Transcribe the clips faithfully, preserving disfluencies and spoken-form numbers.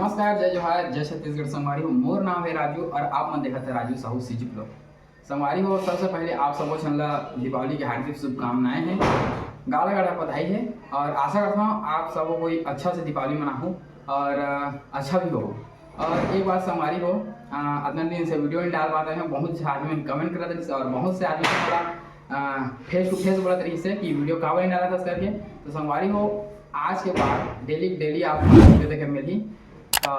नमस्कार, जय जोहार, जय छत्तीसगढ़ संगवारी हो। मोर नाम है राजू और आप मन देखत है राजू साहू सीजी ब्लॉग। संगवारी हो, सबसे पहले आप सबो झन ला दीपावली के हार्दिक शुभकामनाएं हैं। गाड़ा गाड़ा बधाई है और आशा करता हूँ आप सबो कोई अच्छा से दीपावली मनाहू और, अ, अच्छा भी हो। और एक बात संगवारी हो, अ, अतना दिन से वीडियो नहीं डाल पाते हैं, बहुत से आदमी कमेंट करत रहिस और बहुत से आदमी थोड़ा, अ, face to face बोलत रहिस कि वीडियो काबर नहीं डालत हस करके। तो संगवारी हो, आज के बाद डेली डेली आप वीडियो देखे मिलही। अ,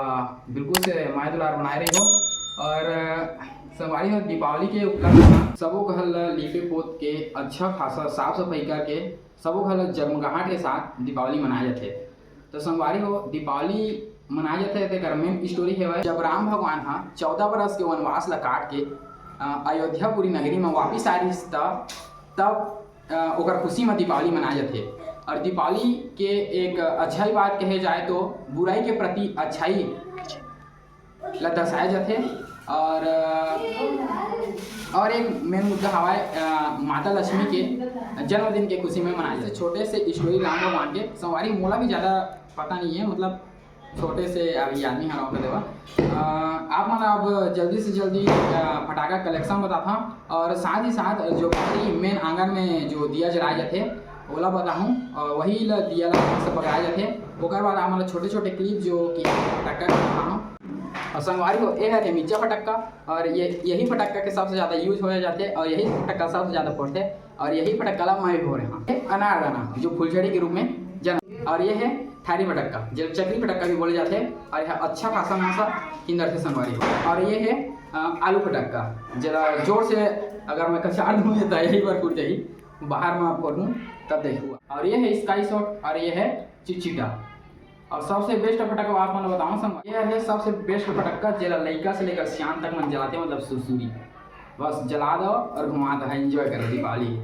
बिल्कुल से माया दुलार बनाए रही हो। और, अ, संगवारी हो, दीपावली के उपलक्ष्य में सबो घर ल लीपे पोत के अच्छा खासा साफ सफाई करके सबो घर ल जगमगाहट के साथ दीपावली मनाए जाथे। तो संगवारी हो, दीपावली मनाए जाथे तेकर मेन स्टोरी हेवय, जब राम भगवान ह चौदह बरस के वनवास ल काट के, अ, अयोध्यापुरी नगरी म वापिस आए रिहिस त तब, अ, ओकर खुशी म दीपावली मनाए जाथे। और दीपावली के एक अच्छाई बात कहे जाए तो बुराई के प्रति अच्छाई ल दर्शाए जाथे। और, अ, और एक मेन मुद्दा हवय, अ, माता लक्ष्मी के जन्मदिन के खुशी में मनाए जाथे। छोटे से स्टोरी राम भगवान के संगवारी, मोला भी ज़्यादा पता नहीं है, मतलब छोटे से अभी आदमी हराम कर देवा। अ, आप मन अब जल्दी से जल्दी, अ, फटाका कलेक्शन बताता हूँ और साथ ही साथ जो बाहरी मेन आंगन में जो दिया जलाए जाथे ओला बताहूँ और वही ला दिया ला से पकड़ाए जाथे। ओकर बाद आप मन ला छोटे छोटे क्लिप जो कि फटाका के बताहूँ। और संगवारी हो, ये हरे मिर्चा फटक्का और ये, यही फटक्का के सबसे ज़्यादा यूज हो जाते और यही फटक्का सबसे ज़्यादा पड़ते और यही फटक्का ला मैं भी हो रहे हैं। अनारदाना जो फुलझड़ी के रूप में जाना, और ये है थारी फटक्का, जो चकरी फटक्का भी बोले जाते हैं, और यह अच्छा खासा नासा किंदर से संगवारी हो। और ये है, अ, आलू फटक्का, जरा जोर से अगर मैं कचार दूँ तो यही पर फूट जाही, बाहर में आप फोड़ूँ तब देखूँ। और ये है स्काई शॉट और ये है चिचिटा। और सबसे बेस्ट फटक्का आप मन बताओ संग, ये है सबसे बेस्ट फटक्का, जेला लइका से लेकर सियान तक मन जलाते, मतलब सुरसुरी। बस जला दो और घुमा दो, एंजॉय करो दीपावली।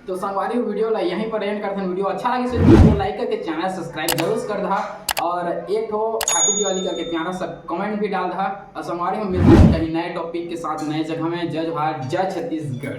तो संगवारी, वीडियो ला यहीं पर एंड करथन। वीडियो अच्छा लगे तो वीडियो लाइक करके चैनल सब्सक्राइब जरूर कर दहा और एक ठो हैप्पी दिवाली करके प्यारा सा कमेंट भी डाल दहा। और संगवारी, हम मिलते हैं कहीं नए टॉपिक के साथ नए जगह में। जय जोहार, जय छत्तीसगढ़।